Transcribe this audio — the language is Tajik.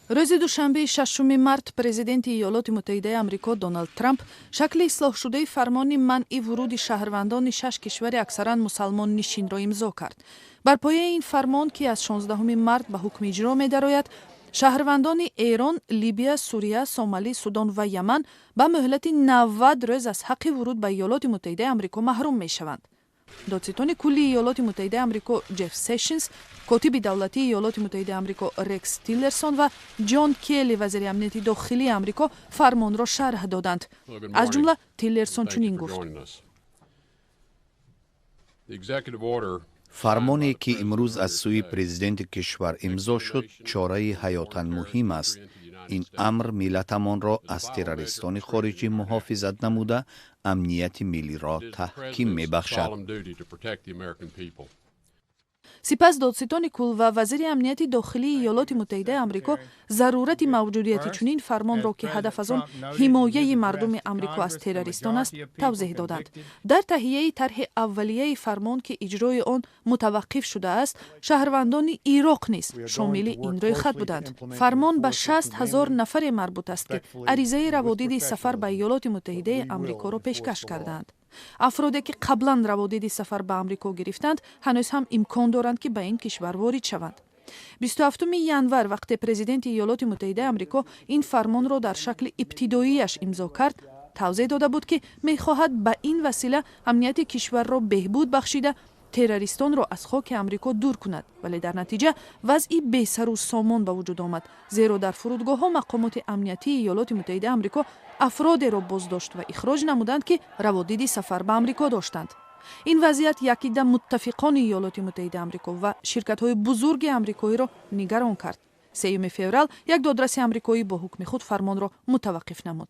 Рӯзи душанбеи 6 март президенти Иёлоти Муттаҳидаи Амрико Доналд Трамп шакли ислоҳшудаи фармони манъи вуруди шаҳрвандони шаш кишвари аксаран мусалмоннишинро имзо кард. Бар пояи ин фармон, ки аз 16 март ба ҳукми иҷро медарояд, шаҳрвандони Эрон, Либия, Сурия, Сомалӣ, Судон ва Яман ба муҳлати 90 рӯз аз ҳаққи вуруд ба Иёлоти Муттаҳидаи Амрико маҳрум мешаванд. Додситони куллии Иёлоти Муттаҳидаи Амрико Ҷеф Сешнс, котиби давлатии Иёлоти Муттаҳидаи Амрико Рекс Тиллерсон ва Ҷон Келли, вазири амнияти дохилии Амрико, фармонро шарҳ доданд. Аз ҷумла Тиллерсон чунин гуфт: Фармоне, ки имрӯз аз сӯи президенти кишвар имзо шуд, чораи ҳаётан муҳим аст. Ин амр миллатамонро аз террористони хориҷӣ муҳофизат намуда, амнияти миллиро таҳким мебахшад. Сипас додситони кул ва вазири амнияти дохилии Иёлоти Муттаҳидаи Амрико зарурати мавҷудияти чунин фармонро, ки ҳадаф аз он ҳимояи мардуми Амрико аз террористон аст, тавзеҳ доданд. Дар таҳияи тарҳи аввалияи фармон, ки иҷрои он мутаваққиф шудааст, шаҳрвандони Ироқ низ шомили ин рӯйхат буданд. Фармон ба 60 000 нафаре марбут аст, ки аризаи раводиди сафар ба Иёлоти Муттаҳидаи Амрикоро пешкаш кардаанд. Афроде, ки қаблан раводиди сафар ба Амрико гирифтанд, ҳанӯз ҳам имкон доранд, ки ба ин кишвар ворид шаванд. 27 январ, вақте президенти Иёлоти Муттаҳидаи Амрико ин фармонро дар шакли ибтидоияш имзо кард, тавзеҳ дода буд, ки мехоҳад ба ин васила амнияти кишварро беҳбуд бахшида, террористонро аз хоки Амрико дур кунад. Вале дар натиҷа вазъи бесару сомон ба вуҷуд омад, зеро дар фурудгоҳҳо мақомоти амниятии Иёлоти Муттаҳидаи Амрико афродеро боздошт ва ихроҷ намуданд, ки раводиди сафар ба Амрико доштанд. Ин вазъият якида муттафиқони Иёлоти Муттаҳидаи Амрико ва ширкатҳои бузурги амрикоиро нигарон кард. 3 феврал як додраси амрикоӣ бо ҳукми худ фармонро мутаваққиф намуд.